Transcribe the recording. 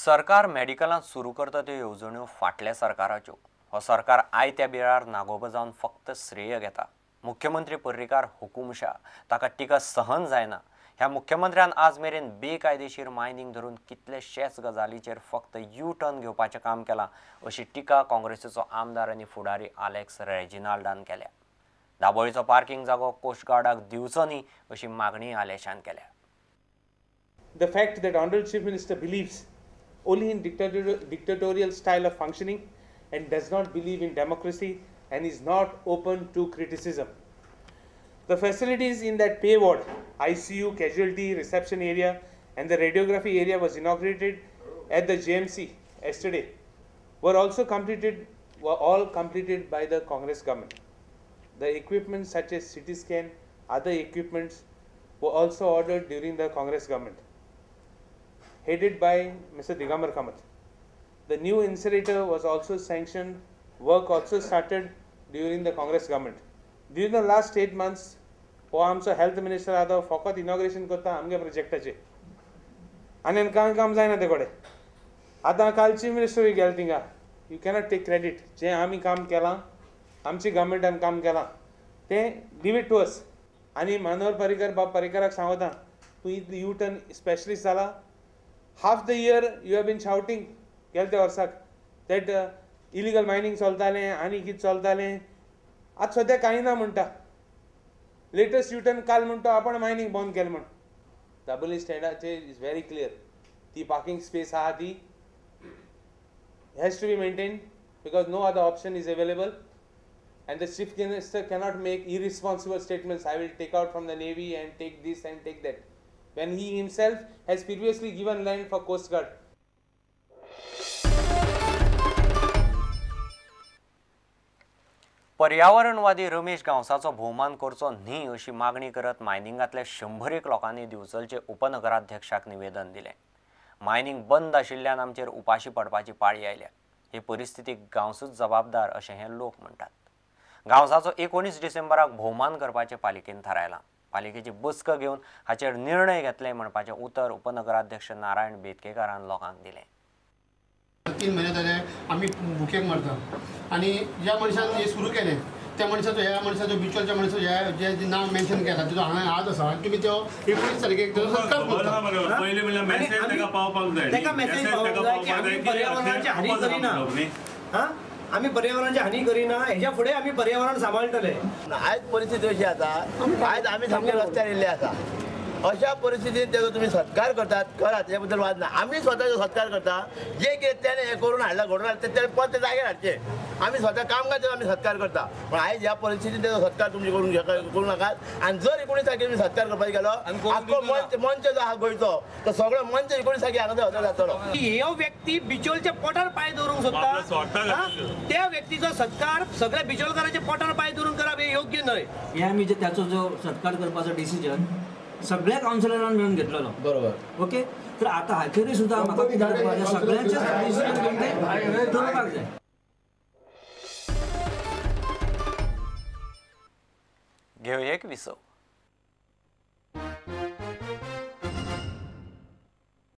सरकार मेडिकलांत सुरू करता त्यो येवजण्यो फाटल्या सरकाराच्यो. हो सरकार आयत्या बिळार नागोबो जावन फक्त श्रेय घेता. मुख्यमंत्री पर्रीकार हुकुमशा, ताका टिका सहन जायना. ह्या मुख्यमंत्र्यान आज मेरेन बेकायदेशीर मायनिंग धरून कितलेशेच गजालीचेर फक्त यू टर्न घेवपाचें काम केलां अशी टिका काँग्रेसीचो आमदार आनी फुडारी आलेक्स रेजिनाल्डान केल्या. दाबोळीचो पार्किंग जागो कोस्ट गार्डाक दिवचो न्ही अशी मागणी आलेशान केल्या. The fact that Honorable Chief Minister believes only in dictatorial style of functioning and does not believe in democracy and is not open to criticism. The facilities in that pay ward, ICU, casualty, reception area and the radiography area was inaugurated at the JMC yesterday were also completed, were all completed by the Congress government. The equipment such as CT scan, other equipments were also ordered during the Congress government, headed by Mr. Digambar Kamath. The new incinerator was also sanctioned. Work also started during the Congress government. During the last 8 months, हो आमचो health minister आतां फकत inauguration करता आमगे प्रोजेक्टाचे आनी कांय काम जायना ते कडेन. आतां काल चीफ मिनिस्टरूय गेले थिंगा. You cannot take credit. जें आमी काम केलां, आमची गव्हर्मेंटान काम केलां तें लीव it to us. आनी मनोहर पर्रीकर बाब पर्रीकराक सांगता, तूं इतली यू टर्न स्पेशलिस्ट जाला. Half the year you have been shouting गेले त्या वर्साक that illegal mining चलतालें आनी कितें चलतालें. आतां सद्या कांय ना म्हणटा. लेटस्ट यू टर्न काल म्हणटा आपण मायनींग बंद केलें म्हण. दाबोली स्टँडाचेर is very clear, ती पार्किंग स्पेस आहा ती has to be maintained because no other option is available. And the Chief Minister cannot make irresponsible statements, I will take out from the Navy and take this and take that, when he himself has previously given land for Coast Guard. पर्यावरणवादी रमेश गांवसाचो भोवमान करचो न्ही अशी मागणी करत मायनिंगांतल्या 100 लोकांनी दिवचलचे उपनगराध्यक्षाक निवेदन दिलें. मायनिंग बंद आशिल्ल्यान आमचेर उपाशी पडपाची पाळी आयल्या. हे परिस्थितीक गांवसूच जबाबदार अशें हे लोक म्हणटात. गांवसाचो 19 डिसेंबराक भोवमान करपाचें पालिकेन थारायलां. पालिकेची बसका घेवन हाचेर निर्णय घेतले म्हणपाचें उतर उपनगराध्यक्ष नारायण बेतकेकारान लोकांक दिलें. 3 म्हयने जाले आमी भुकेक मरता आनी ज्या मनशान हें सुरू केलें त्या मनशाचो ह्या मनशाचो बिचोलच्या मनशाचो ह्या जे नांव मेन्शन केलां तेजो हांगा हात आसा आनी तुमी तो 19 तारखेक तेजो सत्कार करता. पयलीं म्हणल्यार मॅसेज ताका पावपाक जाय, ताका मॅसेज पावपाक जाय की आमी पर्यावरणाची हानी करिना, आमी पर्यावरणाची हानी करिना, हेज्या फुडें आमी पर्यावरण सांबाळटले. आयज परिस्थिती अशी आसा, आयज आमी सामके रस्त्यार येयल्ले आसा. अशा परिस्थितीन तेजो तुमी सत्कार करतात, करात, तेज्या बद्दल वाद ना. आमी स्वता सत्कार करता, जे कितें तेणें हें करून हाडलां, घडोवन हाडलें तेणें परत ते जाग्यार हाडचें. आमी स्वता कामगार आमी सत्कार करता, पण आयज ह्या परिस्थितीन तेजो सत्कार तुमचे करूं नाकात. आनी जर 19 तारखेर तुमी सत्कार करपाक गेलो, आख्खो मंच जो आहा गोंयचो तो सगळो मंच 19 तारखेर हांगा हजर जातलो. ह्यो व्यक्ती बिचोलच्या पोटार पांय दवरूंक सोदता, त्या व्यक्तीचो सत्कार सगळ्या बिचोलकाराच्या पोटार पांय दवरून करप हें योग्य न्हय. हे आमी जे त्याचो जो सत्कार करपाचो डिसिजन सगळ्या कावन्सिलरान मेळून घेतलेलो, बरोबर? ओके, तर आतां हाचेरूय सुद्दां म्हाका कितें करपाक जाय, सगळ्यांचेच डिसिजन घेवन तें दवरपाक जाय. घेवया एक विसव.